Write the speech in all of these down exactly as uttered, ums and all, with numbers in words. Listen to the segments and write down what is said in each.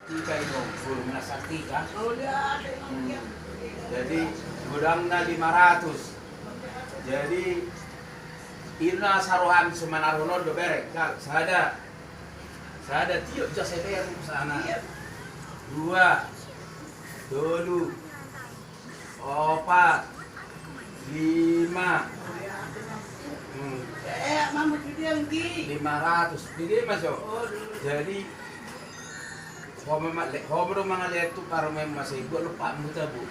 Ika itu, guru na sartika. Jadi godangna lima ratus. Jadi ina saroham semanarhon on do bereng. Kal sada, sada tiop jasa bereng sana. Dua, tolu, opat, lima. Hmm. Lima ratus. Jadi mas yo. Jadi ho ma le, ho ma do mangalean tu parumaen mas, buat lopatmu tabo.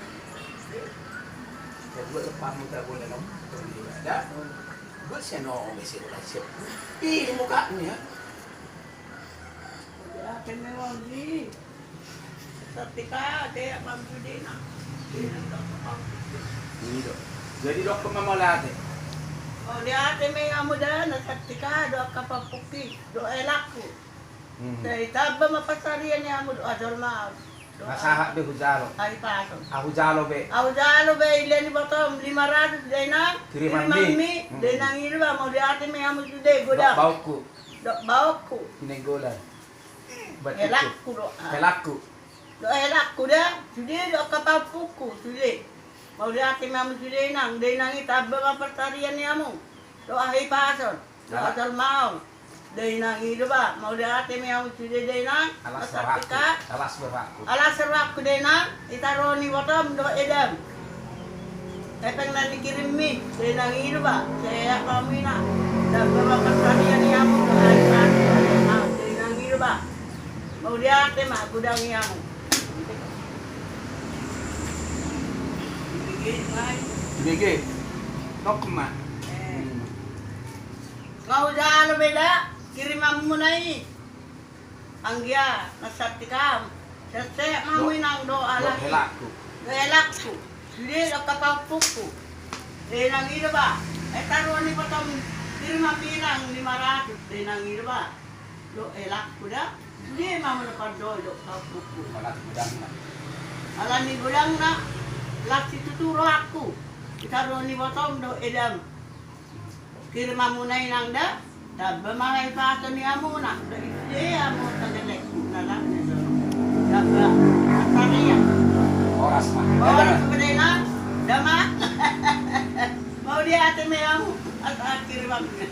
Buat lopatmu tabo le no. Ada. Buat seno mese ulah siap. Ih, mukanya. Sartika, ate, mam sude na. Jadi dok pe ma mauliate. Mauliate ma i hamu da na sartika do angka pampungki do helakku. Sai tamba ma pansarian ni hamu do ajolmaon. Na sahat be hujalo. Ai pason. Ahu jalo be. Ahu jalo be, ile ni botom lima ratus dainang. Kirimanmi. Dainang i do ba, mauliate ma i hamu sude godang. Dok baokku. Dok baokku. Hinenggolan. Helakku do. Helakku. Do helakku da, sude do angka pampungku sude. Mauliate ma i hamu sude inang, dainang i tamba ma pansarian ni hamu. Do ahu i pason, do ajolmaon. Dainang i do ba, mauliate ma i hamu sude dainang. Alas rohakku. Alas rohakku. Alas rohakku dainang, itaruhon ni botom do edam. Hepeng na nikirimmi, dainang i do ba, sehat ma hamu inang. Tamba ma pansarian ni hamu do ahu i pason, dainang i do ba. Mauliate ma godang i hamu. Bege. Nok ma. Nga hujalo be da kirimanmuna i. Anggia na sartika, sehat ma hamu inang do ahu i. Do helakku. Sude do angka pampungku. Dainang i do ba. Itaruhon ni botom kirimanmi inang lima ratus. Dainang i do ba. Do helakku da. Sude ma hamu na pandoi do pampungku. Alani godangna. Alani godangna. Las situtu rohakku. Itaruhon ni botom do edam. Kirimanmuna inang da. Tamba ma hahipason ni hamuna. Do ise hamu tagelekku na las ni do. Tamba pansarian. Horas ma. Horas ma dainang. Damang. Mauliate ma i hamu. Asa kirimanmuna.